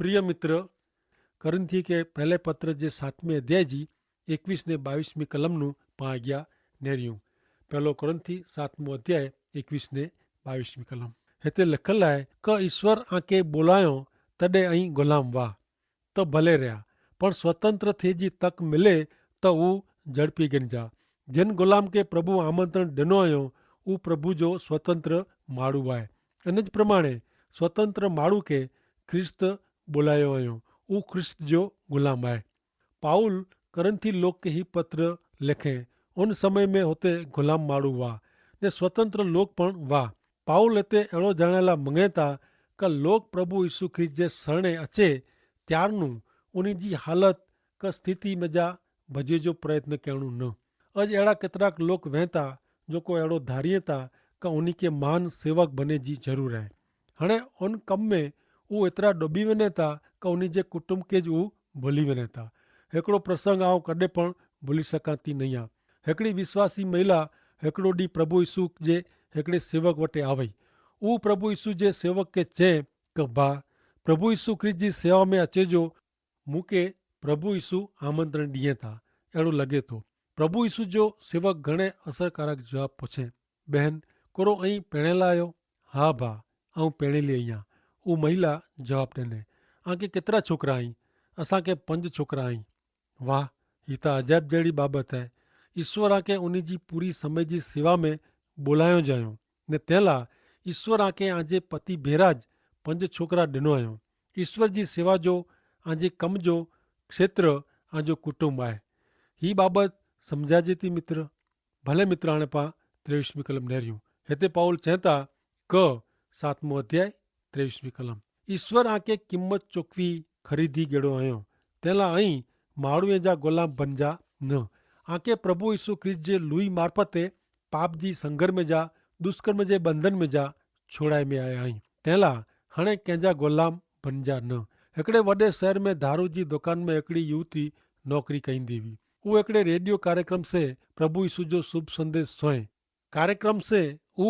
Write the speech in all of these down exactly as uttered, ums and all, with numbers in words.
પ્રિય મિત્ર, કોરિંથી કે પહેલે પત્ર જે સાતમે અધ્યાય જી એકવીસ ને બાવીસ મી કલમનું પાં આજ્ઞા નેર્યું. પહેલો કોરિંથી સાતમો અધ્યાય એકવીસ ને બાવીસ મી કલમ. હેતા લખલ આય, કે ઈસ્વર આકે બોલાયો તદે અહીં ગુલામ વાહ, તો ભલે રહ્યા, પણ સ્વતંત્ર થે જી તક મિલે તો ઉં ઝડપી ગિન જા. જેન ગુલામ કે પ્રભુ આમંત્રણ ડેનો આયો, ઉં પ્રભુ જો સ્વતંત્ર માડૂ આય. અને જ પ્રમાણે સ્વતંત્ર માડૂ કે ખ્રિસ્ત બોલાયો આયો, ઉં ખ્રિસ્ત જો ગુલામ આય. પાઉલ કોરિંથી લોક કે હી પત્ર લેખે, ઉન સમય મેં હોતે ગુલામ માડૂ વા ને સ્વતંત્ર લોક પણ વા. પાઉલ એતે એડો જાણેલા મંગેતા કે લોક પ્રભુ ઈસુ ખ્રિસ્ત જે સરણે અચે ત્યારનું ઉની જી હાલત કે સ્થિતિ મેં જા ભજે જો પ્રયત્ન કહેણું ન. અજ એડા કેતરાક લોક વહેતા જોકો એડો ધારિયે તા કે ઉની કે મહાન સેવક બને જી જરૂર હૈ. હણે ઉન કમ મેં ઉં એતરા ડોબી વેને તા કે ઉની જે કુટુંબ કે જ ઉં ભલી વેને તા. હેકડો પ્રસંગ આવ કદે પણ ભલી સકાતી નહિયા. હેકડી વિશ્વાસી મહિલા હેકડો દી પ્રભુ ઈસુ જે હેકડે સેવક વટે આવે. ઉં પ્રભુ ઈસુ જે સેવક કે ચે કે ભા, પ્રભુ ઈસુ ખ્રિસ્ત જી સેવા મેં અચે જો. મુકે પ્રભુ ઈસુ આમંત્રણ દિયે તા એડો લગે તો. પ્રભુ ઈસુ જો સેવક ઘણે અસરકારક જવાબ પછે, બહેન, કોરો અહીં પેણેલા આયો? હા ભા, આઉં પેણેલી અહિયા. ઉં મહિલા જવાબ દેને, આંકે કેતરા છોકરા અહીં? અસાંકે પંજ છોકરા અહીં. વાહ, હી તા અજાયબ જેડી બાબત હૈ. ઈસ્વર આંકે ઉની જી પૂરી સમય જી સેવા મેં બોલાયો જાયો. ને તેલા ઈસ્વર આંકે આજે પતિ ભેરા જ પંજ છોકરા ડેનો આયો. ઈસ્વર જી સેવા જો આજે કમ જો ક્ષેત્ર આજો કુટુંબ આય. હી બાબત સમઝાજે તી મિત્ર. ભલે મિત્ર આણે પા ત્રેવીસ મી કલમ નહર્યું. હેતે પાઉલ ચેંતા ક સાતમો અધ્યાય ત્રેવીસ મી કલમ, ઈસ્વર આંકે કિંમત ચોકવી ખરીદી ગેડો આયો. તેલા અહીં માડૂએ જા ગોલામ બન જા ન. આંકે પ્રભુ ઈસુ ખ્રિસ્ત જે લુઈ મારફતે પાપ જી સંગર મેં જા દુષ્કર્મ જે બંધન મેં જા છોડાઈ મેં આયા અહીં. તેલા હણે કેંજા ગોલામ બન જા ન. હેકડે વડે સહર મેં ધારૂ જી દુકાન મેં હેકડી યુવતી નોકરી કઈંદી વી. ઉ હેકડે રેડિયો કાર્યક્રમ સે પ્રભુ ઈસુ જો શુભ સંદેસ સોય. કાર્યક્રમ સે ઉ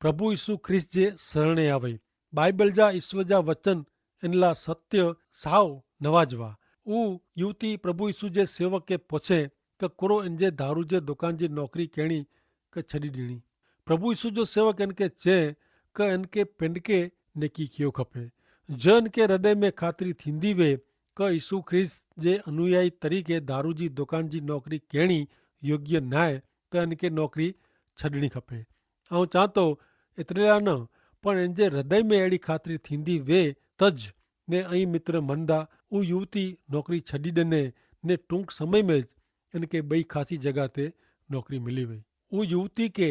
પ્રભુ ઈસુ ખ્રિસ્ત જે સરણે આવે. બાઈબલ જા ઈસવ જા વચન એનલા સત્ય સાવ નવાજવા. ઉ યુવતી પ્રભુ ઈસુ જે સેવકે પોછે કે કોરો એનજે ધારૂ જે દુકાન જી નોકરી કહેણી કે છડી દીણી? પ્રભુ ઈસુ જો સેવક એનકે ચે કે એનકે પેંડકે નેકી કિયો ખપે. જો એનકે હૃદય મેં ખાતરી થીંદી વે કે ઈસુ ખ્રિસ્ત જે અનુયાયી તરીકે ધારૂ જી દુકાન જી નોકરી કહેણી યોગ્ય નાય, તો એનકે નોકરી છડણી ખપે. આઉં ચાંતો એતરેલા ન, પણ એનજે હૃદય મેં એડી ખાતરી થીંદી વે તજ. ને અહીં મિત્ર મનદા ઉ યુવતી નોકરી છડી દને ને ટૂંક સમય મેં જ એનકે બઈ ખાસી જગા તે નોકરી મિલી વય. ઉ યુવતી કે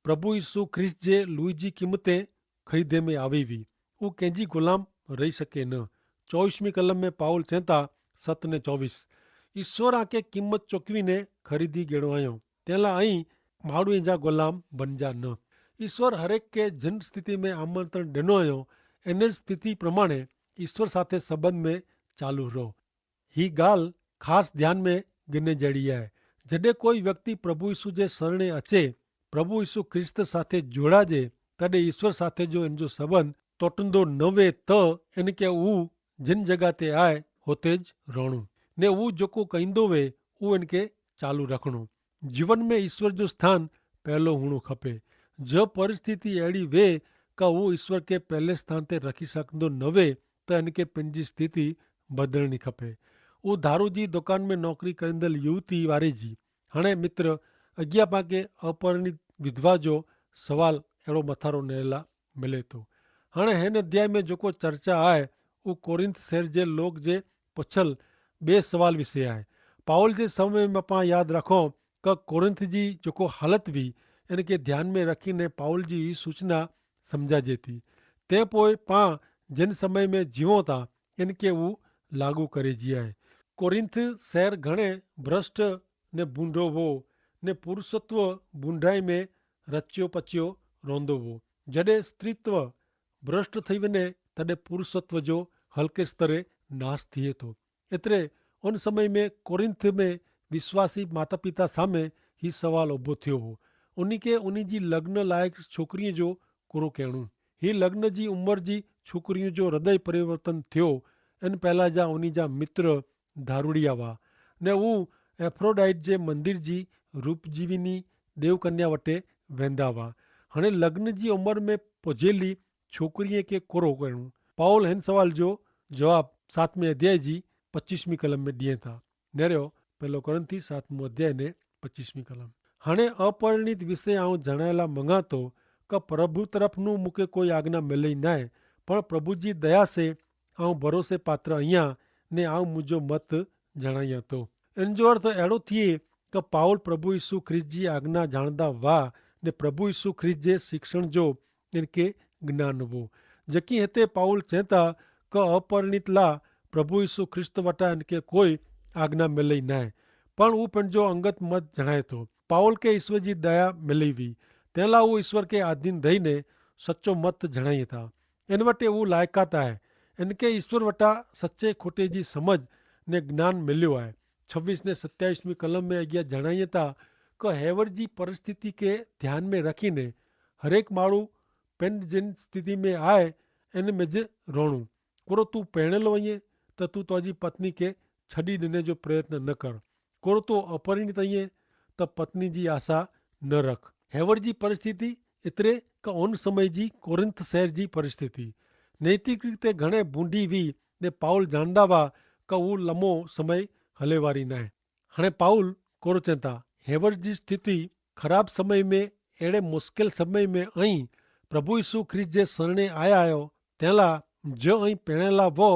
પ્રભુ ઈસુ ખ્રિસ્ત જે લુઈ જી કિંમતે ખરીદે મેં આવી વી. ઉ કેંજી ગુલામ રહી શકે ન. ચોવીસ મી કલમ મેં પાઉલ ચેંતા સત ને ચોવીસ, ઈસ્વર આંકે કિંમત ચોકવી ને ખરીદી ગેડો આયો. તેલા અહીં માડૂ એજા ગુલામ બન જા ન. ઈસ્વર હરેક કે જન સ્થિતિ મેં આમંત્રણ ડેનો આયો. એન જ સ્થિતિ પ્રમાણે ઈસ્વર સાથે સંબંધ મેં ચાલુ રહો. હી ગાલ ખાસ ધ્યાન મેં ગિને જેડી આય. જડે કોઈ વ્યક્તિ પ્રભુ ઈસુ જે સરણે અચે, પ્રભુ ઈસુ ખ્રિસ્ત સાથે જોડા જે, તદે ઈસ્વર સાથે જો એન જો સંબંધ તોટંદો ન વે, તો એન કે ઉ જેન જગા તે આય હોતે જ રોણું, ને ઉ જોકો કઈંદો વે ઉ એન કે ચાલુ રખણો. જીવન મેં ઈસ્વર જો સ્થાન પહેલો હુણો ખપે. જો પરિસ્થિતિ એડી વે કા ઉ ઈસ્વર કે પહેલે સ્થાન તે રખી સકંદો ન વે, તો એન કે પેનજી સ્થિતિ બદલની ખપે. ઉ ધારૂ જી દુકાન મેં નોકરી કરીંદલ યુવતી વારે જી. હણે મિત્ર, અગિયા પાંકે અપરિણિત વિધવા જો સવાલ એડો મથારો નેરેલા મિલે તો. હણે હેન અધ્યાય મેં જોકો ચર્ચા આય, ઉ કોરિંથ શહેર જે લોક જે પછલ બે સવાલ વિશે આય. પાઉલ જે સમય મેં પાં યાદ રાખો કે કોરિંથ જી જોકો હાલત વી, એન કે ધ્યાન મેં રખી ને પાઉલ જી સૂચના સમઝાજે તી. તે પોય પાં જેન સમય મેં જીવો તા એન કે ઉ લાગુ કરે જી આય. કોરિંથ શહેર ઘણે ભ્રષ્ટ ને ભૂંડો વો, ને પુરુષત્વ ભૂંડાઈ મેં રચ્યો પચ્યો રોંધો વો. જડે સ્ત્રીત્વ ભ્રષ્ટ થઈ વને, તદે પુરુષત્વ જો હલકે સ્તરે નાશ થિયે તો. એતરે ઉન સમય મેં કોરિંથ મેં વિશ્વાસી માતાપિતા સામે હી સવાલ ઉભો થયો હો. ઉની કે ઉની જી લગ્ન લાયક છોકરી જો કોરો કહેણું? હી લગ્ન જી ઉંમર જી છોકરી જો હૃદય પરિવર્તન થયો. એન પહેલા જા ઉની જા મિત્ર ધારુડિયા વા, ને ઉં એફ્રોડાઇટ જે મંદિર જી રૂપજીવી ની દેવકન્યા વટે વેંદા વા. હણે લગ્ન જી ઉમર મેં પોજેલી છોકરી કે કોરો કહેણું? પાઉલ હેન સવાલ જો જવાબ સાતમે અધ્યાય જી પચ્ચીસમી કલમ મેં દિયે થા. નેર્યો, પહેલો કોરિંથી સાતમો અધ્યાય ને પચ્ચીસમી કલમ. હણે અપરિણિત વિશે આઉં જણાયેલા મંગાતો કે પ્રભુ તરફનું મુકે કોઈ આજ્ઞા મેલે નાય, પણ પ્રભુ જી દયા સે આઉં ભરોસે પાત્ર અહિયા, ને આઉં મુજો મત જણાયા તો. એન જો અર્થ એડો થિયે કે પાઉલ પ્રભુ ઈસુ ખ્રિસ્ત જી આજ્ઞા જાણદા વાહ, ને પ્રભુ ઈસુ ખ્રિસ્ત જે શિક્ષણ જો એન કે જ્ઞાન વો. જકી હેતે પાઉલ ચેતા કે અપરિણિત લા પ્રભુ ઈસુ ખ્રિસ્ત વટા એન કે કોઈ આજ્ઞા મેલે નાય, પણ ઉપન જો અંગત મત જણાય તો. પાઉલ કે ઈસવ જી દયા મેલે વી, તેલા ઉં ઈસવ કે આધીન ધઈને સચો મત જણાય થા. એન વટે ઉં લાયકાત આય. એન કે ઈસ્વર વટા સચ્ચે ખોટે જી સમઝ ને જ્ઞાન મેલ્યો આય. છવીસ ને સત્યાવીસ મી કલમ મેં અગિયા જણાયે તા, કે હેવર જી પરિસ્થિતિ કે ધ્યાન મેં રખી ને હરેક માણુ પેન જેન સ્થિતિ મેં આય, એન મેં જે રોણું. કોરો તું પહેણેલો અઇયે, તો તું તોજી પત્ની કે છડી દેને જો પ્રયત્ન ન કર. કોરો તું અપરિણિત અઇયે, તો પત્ની જી આશા ન રખ. હેવર જી પરિસ્થિતિ એતરે કે ઓન સમય જી કોરિંથ શહેર જી પરિસ્થિતિ નૈતિક રીતે ઘણે ભૂંડી વી, ને પાઉલ જાણદા વા કે ઉં લમો સમય હલેવારી નાય. હણે પાઉલ કોરો ચેતા, હેવર જી સ્થિતિ ખરાબ સમય મેં એડે મુશ્કેલ સમય મેં અહીં પ્રભુ ઈસુ ખ્રિસ્ત જે સરણે આયા આયો, તેલા જો અહીં પહેણેલા વો,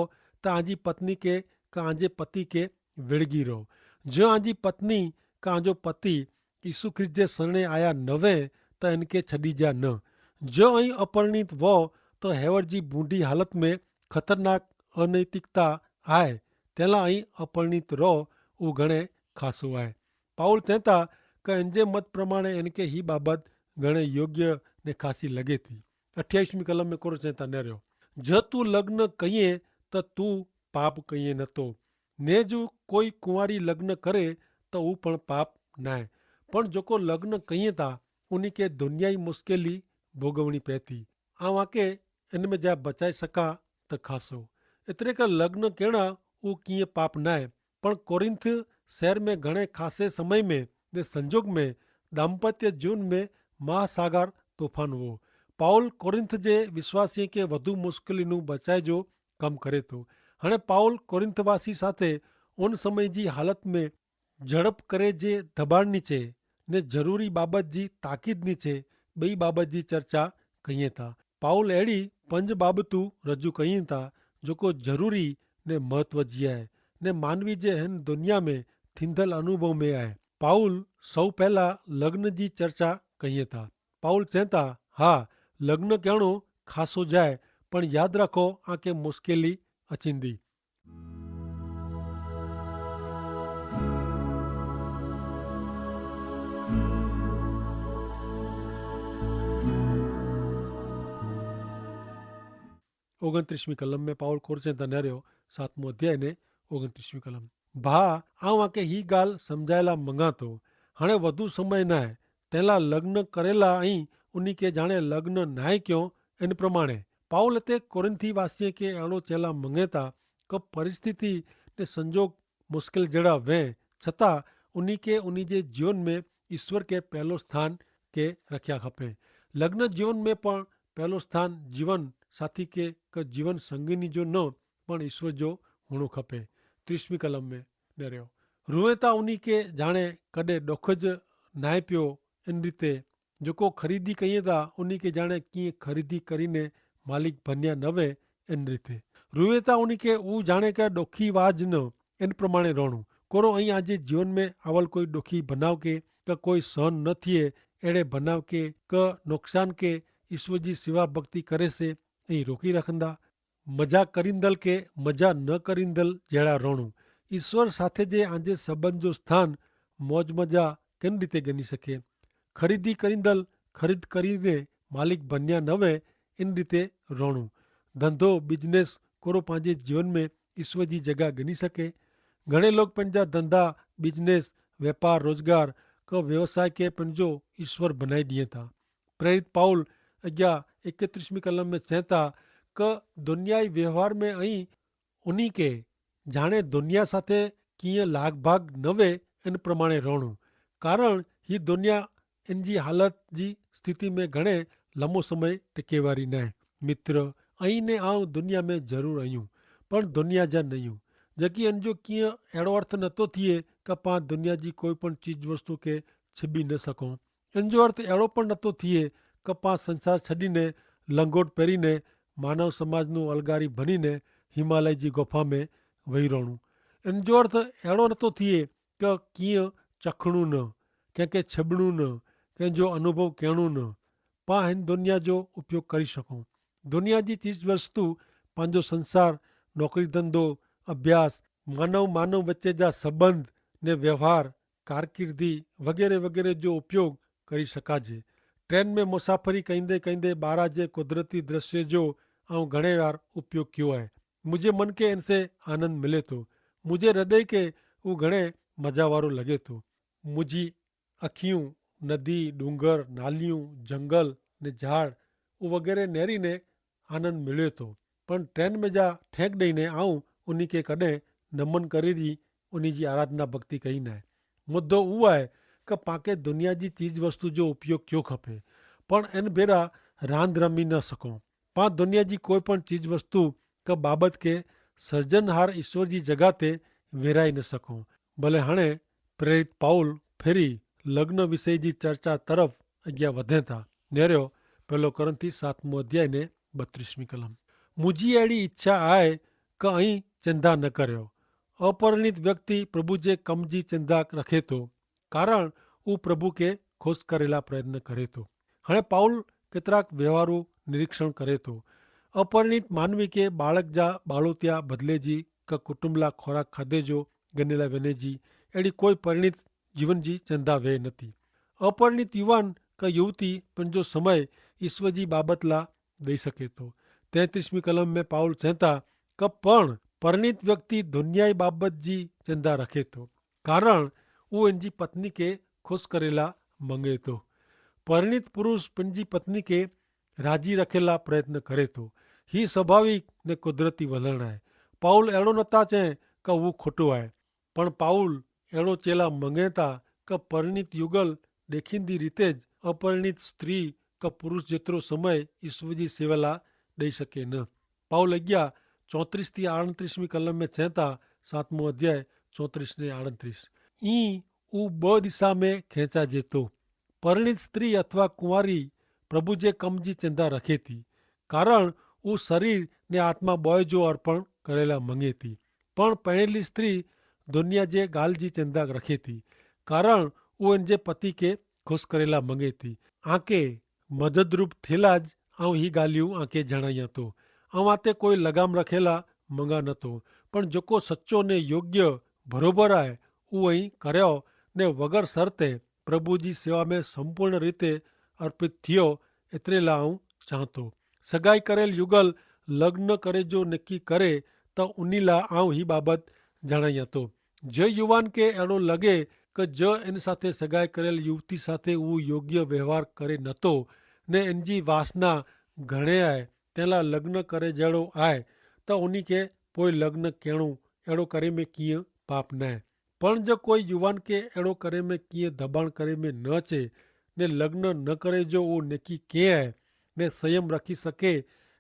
તો આજી પત્ની કે કે આંજે પતિ કે વેડગી રહો. જો આંજી પત્ની કે આંજો પતિ ઈસુ ખ્રિસ્ત જે સરણે આયા નવે, તો એન કે છડી જા ન. જો અહીં અપરિણિત વો, તો હેવર જી ભૂંડી હાલત મેં ખતરનાક અનૈતિકતા આય, તેલા અહીં અપરિણિત રહો, ઉં ઘણે ખાસો આય. પાઉલ ચેતા કે એન જે મત પ્રમાણે એન કે હી બાબત ઘણે યોગ્ય ને ખાસી લગે થી. અઠ્યાઈસ મી કલમ મેં કોરો ચેતા ન રહ્યો, જો તું લગ્ન કહિયે, તો તું પાપ કહિયે નતો. ને જો કોઈ કુંવારી લગ્ન કરે, તો ઉપણ પાપ નાય. પણ જોકો લગ્ન કહિયે તા, ઉની કે દુનિયાઈ મુશ્કેલી ભોગવણી પૈતી. આ વાંકે એન મેં જા બચાઈ સકા, તો ખાસો. એતરે કે લગ્ન કહેણા ઉં કિયે પાપ નાય. પણ કોરિંથ શહેર મેં ઘણે ખાસે સમય મેં ને સંજોગ મેં દાંપત્ય જીવન મેં મહાસાગર તોફાન વો. પાઉલ કોરિંથ જે વિશ્વાસીય કે વધુ મુશ્કેલી નું બચાય જો કમ કરે તો. હણે પાઉલ કોરિંથવાસી સાથે ઓન સમય જી હાલત મેં ઝડપ કરે જે ધબાણ નીચે ને જરૂરી બાબત જી તાકીદ નીચે બઈ બાબત જી ચર્ચા કહિયે તા. પાઉલ એડી પંજ બાબતુ રજૂ કહિયે તા, જોકો જરૂરી ને મહત્વ જી આય ને માનવી જે હેન દુનિયા મેં થીંધલ અનુભવ મેં આય. પાઉલ સૌ પહેલા લગ્ન જી ચર્ચા કહિયે તા. પાઉલ ચેતા, હા, લગ્ન કહેણો ખાસો જાય, પણ યાદ રાખો, આંકે મુશ્કેલી અચિંદી. ઓગણત્રીસમી કલમ મેં પાઉલ કોરચે ધનેર્યો, સાતમો અધ્યાય ને ઓગણત્રીસમી કલમ. ભા, આઉં આકે હી ગાલ સમઝાયેલા મંગાતો, હણે વધુ સમય નાય, તેલા લગ્ન કરેલા અહીં ઉની કે જાણે લગ્ન નાય ક્યો. એન પ્રમાણે પાઉલ તે કોરિંથી વાસિયે કે એડો ચેલા મંગેતા કે પરિસ્થિતિ ને સંજોગ મુશ્કેલ જેડા વે, છતાં ઉની કે ઉની જે જીવન મેં ઈસ્વર કે પહેલો સ્થાન કે રખ્યા ખપે. લગ્ન જીવન મેં પણ પહેલો સ્થાન જીવન સાથી કે કે જીવન સંગીની જો ન પણ ઈસ્વર જો હુણો ખપે. ત્રીસમી કલમ મેં ડર્યો, રૂવેતા ઉની કે જાણે કદે ડોખ જ નાય પ્યો. એન રીતે જોકો ખરીદી કહિયે તા ઉની કે જાણે કિંય ખરીદી કરીને માલિક ભન્યા નવે. એન રીતે રૂવેતા ઉની કે ઉં જાણે કે ડોખી વાજ ન. એન પ્રમાણે રોણું કોરો અહીં આજે જીવન મેં આવલ કોઈ ડોખી ભનાવ કે કે કોઈ સહન ન થિયે એડે ભનાવ કે કે નોકસાન કે ઈસ્વર જી સેવા ભક્તિ કરે સે અહીં રોકી રાખંદા. મજા કરીંદલ કે મજા ન કરીંદલ જેડા રોણું ઈસ્વર સાથે જે આજે સંબંધ જો સ્થાન મોજ મજા કેન રીતે ગની શકે? ખરીદી કરીંદલ ખરીદ કરીને માલિક ભન્યા નવે. એન રીતે રોણું ધંધો બિઝનેસ કોરો પાંજે જીવન મેં ઈસ્વર જી જગા ગની શકે? ઘણે લોગ પન જા ધંધા બિઝનેસ વેપાર રોજગાર કે વ્યવસાય કે પન જો ઈસ્વર ભનાઈ દિયે તા. પ્રેરિત પાઉલ અગિયા એકત્રીસમી કલમ મેં ચેતા કે દુનિયાઈ વ્યવહાર મેં અહીં ઉની કે જાણે દુનિયા સાથે કિયાં લાગભાગ નવે એન પ્રમાણે રોણું. કારણ હી દુનિયા એન જી હાલત જી સ્થિતિ મેં ઘણે લમો સમય ટેકેવારી નાય. મિત્ર, અહીં ને આવ દુનિયા મેં જરૂર અયું, પણ દુનિયા જા નયું. જેકી એન જો કિયાં એડો અર્થ નતો થિયે કે પાં દુનિયા જી કોઈ પણ ચીજવસ્તુ કે છબી ન સકો. એન જો અર્થ એડો પણ નતો થિયે કે પાં સંસાર છડીને લંગોટ પેરીને માનવ સમાજનું અલગારી ભનીને હિમાલય જી ગોફા મેં વહી રોણું. એન જો અર્થ એડો નતો થિયે કે કિયાં ચખણું ન, કેંકે છબણું ન, કેંજો અનુભવ કહેણું ન. પાં હેન દુનિયા જો ઉપયોગ કરી શકો. દુનિયા જી ચીજવસ્તુ, પાંજો સંસાર, નોકરી ધંધો, અભ્યાસ, માનવ માનવ વચ્ચે જા સંબંધ ને વ્યવહાર, કારકિર્દી વગેરે વગેરે જો ઉપયોગ કરી શકાજે. ટ્રેન મેં મુસાફરી કઈંદે કઈંદે બારા જે કુદરતી દ્રશ્ય જો આઉં ઘણે વાર ઉપયોગ ક્યો હૈ. મુઝે મન કે એનસે આનંદ મિલે તો, મુઝે હૃદય કે ઉં ઘણે મજાવારો લગે તો. મુઝે અખિયું નદી ડુંગર નાલિયું જંગલ ને ઝાડ ઉ વગેરે નેરી ને આનંદ મિલે તો. પણ ટ્રેન મેં જા ઠેંક દઈને આઉં ઉની કે કદે નમન કરી રી ઉની જી આરાધના ભક્તિ કહીં નાય. મુદ્દો ઉ આય કે પાંકે દુનિયા જી ચીજવસ્તુ જો ઉપયોગ ક્યો ખપે, પણ એન ભેરા રાંધ રમી ન સકો. પાં દુનિયા જી કોઈ પણ ચીજવસ્તુ કે બાબત કે સર્જનહાર ઈશ્વર જી જગા તે વેરાઈ ન સકો. ભલે હણે પ્રેરિત પાઉલ ફેરી લગ્ન વિષય જી ચર્ચા તરફ અગિયા વધે થા. નેર્યો પહેલો કોરિંથી સાતમો અધ્યાય ને બત્રીસમી કલમ. મુજી એડી ઇચ્છા આય કે અહીં ચિંતા ન કર્યો. અપરિણિત વ્યક્તિ પ્રભુ જે કમ જી ચિંતા રખે તો, કારણ ઉ પ્રભુ કે ખુશ કરેલા પ્રયત્ન કરે તો. હણે પાઉલ કેતરાક વ્યવહારુ નિરીક્ષણ કરે તો. અપરિણિત માનવી કે બાળક જા બાળોત્યા બદલે જી કે કુટુંબલા ખોરાક ખાધે જો ગનેલા વેને જી એડી કોઈ પરિણિત જીવન જી ચિંતા વહે નથી. અપરિણિત યુવાન કે યુવતી પણ જો સમય ઈશ્વર જી બાબતલા દઈ શકે તો. તેત્રીસમી કલમ મેં પાઉલ ચેંતા કે પણ પરિણિત વ્યક્તિ દુનિયાઈ બાબત જી ચિંતા રખે તો, કારણ ઉ એનજી પત્ની કે ખુશ કરેલા મંગે તો. પરિણિત પુરુષ પનજી પત્ની કે રાજી રખેલા પ્રયત્ન કરે તો. હી સ્વાભાવિક ને કુદરતી વલણ આય. પાઉલ એડો નતા ચે કે ઉ ખોટો આય. પણ પાઉલ એડો ચેલા મંગેતા કે પરિણિત યુગલ દેખીંદી રીતે જ અપરિણિત સ્ત્રી કે પુરુષ જેતરો સમય ઈસ્વજી સેવાલા દઈ શકે ન. પાઉલ અગિયા ચોત્રીસ થી આડત્રીસમી કલમ મેં ચેંતા. સાતમો અધ્યાય ચોત્રીસ ને આડત્રીસ. ઈ ઉ બ દિશા મેં ખેંચા જેતો. પરિણિત સ્ત્રી અથવા કુંવારી પ્રભુ જે કમ જી ચિંતા રખે થી, કારણ ઉ શરીર ને આત્મા બોય જો અર્પણ કરેલા મંગે થી. પણ પહેણેલી સ્ત્રી દુનિયા જે ગાલ જી ચિંતા રખે થી, કારણ ઉ એન જે પતિ કે ખુશ કરેલા મંગે થી. આંકે મદદરૂપ થેલા જ આઉં હી ગાલિયું આંકે જણાઈ તો. આઉં આતે કોઈ લગામ રખેલા મંગા નતો, પણ જોકો સચો ને યોગ્ય ભરોબર આય ઉ અહીં કર્યો ને વગર સરતે પ્રભુ જી સેવા મેં સંપૂર્ણ રીતે અર્પિત થિયો, એતરેલા આઉં ચાહતો. સગાઈ કરેલ યુગલ લગ્ન કરે જો નેકી કરે, તો ઉનીલા આઉં હી બાબત જણાઈ તો. જે યુવાન કે એડો લગે કે જે એન સાથે સગાઈ કરેલ યુવતી સાથે ઉ યોગ્ય વ્યવહાર કરે નતો ને એન જી વાસના ઘણે આય, તેલા લગ્ન કરે જેડો આય, તો ઉની કે પોય લગ્ન કેણું એડો કરે મેં કિયા પાપ નાય. પણ જો કોઈ યુવાન કે એડો કરે મેં કિયા દબાણ કરે મેં ન છે ને લગ્ન ન કરે જો ઉ નેકી કે આય ને સંયમ રાખી શકે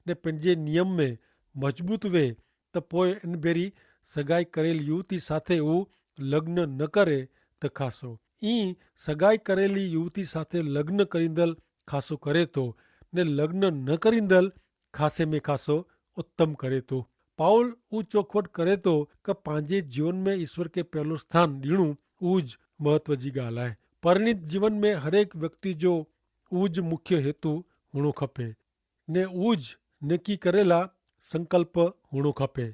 ને પેનજે નિયમ મેં મજબૂત વે, તો પોય એન ભેરી સગાઈ કરેલ યુવતી સાથે ઉ લગ્ન ન કરે, તો ખાસો. ઈ સગાઈ કરેલી યુવતી સાથે લગ્ન કરીંદલ ખાસો કરે તો ને લગ્ન ન કરીંદલ ખાસે મેં ખાસો ઉત્તમ કરે તો. પાઉલ ઉ ચોખવટ કરે તો કે પાંજે જીવન મેં ઈસ્વર કે પહેલો સ્થાન દીણું ઉજ મહત્વ જી ગાલ આય. પરિણિત જીવન મેં હરેક વ્યક્તિ જો ઉજ મુખ્ય હેતુ હુણો ખપે ને ઉજ નેકી કરેલા સંકલ્પ હુણો ખપે.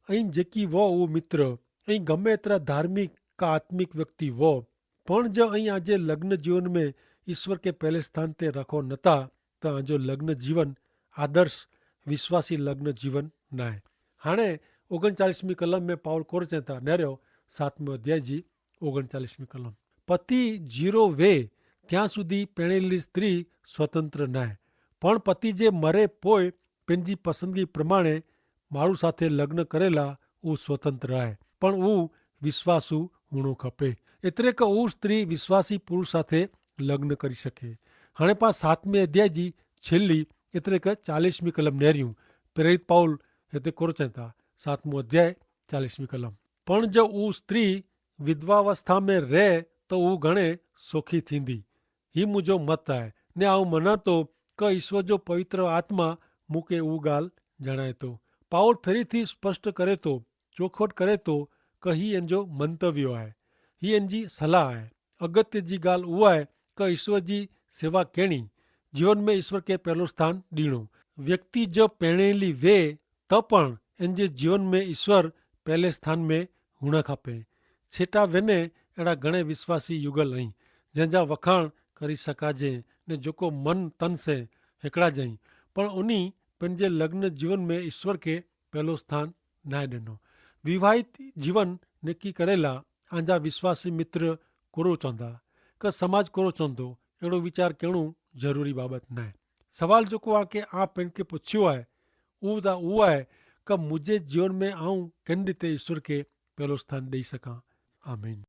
અહીં જેકી વો ઉ મિત્ર, અહીં ગમે એતરા ધાર્મિક કા આત્મિક વ્યક્તિ વો, પણ જો અહીં આજે લગ્ન જીવન મેં ઈસ્વર કે પહેલે સ્થાન તે રાખો નતા, તો આજો લગ્ન જીવન આદર્શ વિશ્વાસી લગ્ન જીવન નાય. હાણે ઓગણચાલીસમી કલમ મેં પાઉલ કોર ચેતા નેર્યો સાતમો અધ્યાય જી ઓગણચાલીસમી કલમ. પતિ જીરો વે ત્યાં સુધી પેણેલી સ્ત્રી સ્વતંત્ર નાય, પણ પતિ જે મરે પોય પેનજી પસંદગી પ્રમાણે માળુ સાથે લગ્ન કરેલા ઉહ સ્વતંત્ર આય, પણ ઉહ વિશ્વાસુ હુણો ખપે. એતરે કે ઉહ સ્ત્રી વિશ્વાસી પુરુષ સાથે લગ્ન કરી શકે. હણે પા સાતમે અધ્યાય જી છેલ્લી એતરે કે ચાલીસમી કલમ નેર્યું. પ્રેરિત પાઉલ હેતે કોરચેતા સાતમો અધ્યાય ચાલીસમી કલમ. પણ જો ઉહ સ્ત્રી વિધવાવસ્થા મેં રહે તો ઉહ ઘણે સોખી થીંદી. હી મુજો મત આય. ને આઉં મનાતો કે ઈસ્વર જો પવિત્ર આત્મા મુકે ઉગાલ જણાયતો. પાઉલ ફેરી થી સ્પષ્ટ કરેતો, ચોખવટ કરેતો, કે હી એનજો મંતવ્યો આય. હી એનજી સલાહ આય. અગત્ય જી ગાલ ઉઆય કે ઈસ્વર જી સેવા કેણી જીવન મેં ઈસ્વર કે પહેલો સ્થાન દીણો. વ્યક્તિ જો પહેણેલી વે તો પણ એનજે જીવન મેં ઈસ્વર પહેલે સ્થાન મેં હુણા ખાપે. છેટા વેને એડા ઘણે વિશ્વાસી યુગલ અહીં જેન જા વખાણ કરી શકાજે, ને જોકો મન તન સે હેકડા જઈ, પણ ઉની પેનજે લગ્ન જીવન મેં ઈસ્વર કે પહેલો સ્થાન નાય દેનો. વિવાહિત જીવન નેકી કરેલા આંજા વિશ્વાસી મિત્ર કોરો ચોંધા કે સમાજ કોરો ચોંધો? એડો વિચાર કેણું જરૂરી બાબત નાય. સવાલ જોકો આકે આ પેનકે પછ્યો આય ઉદા ઉઆય કે મુઝે જીવન મેં આઉં કેન રીતે ઈસ્વર કે પહેલો સ્થાન દઈ સકાં? આમીન.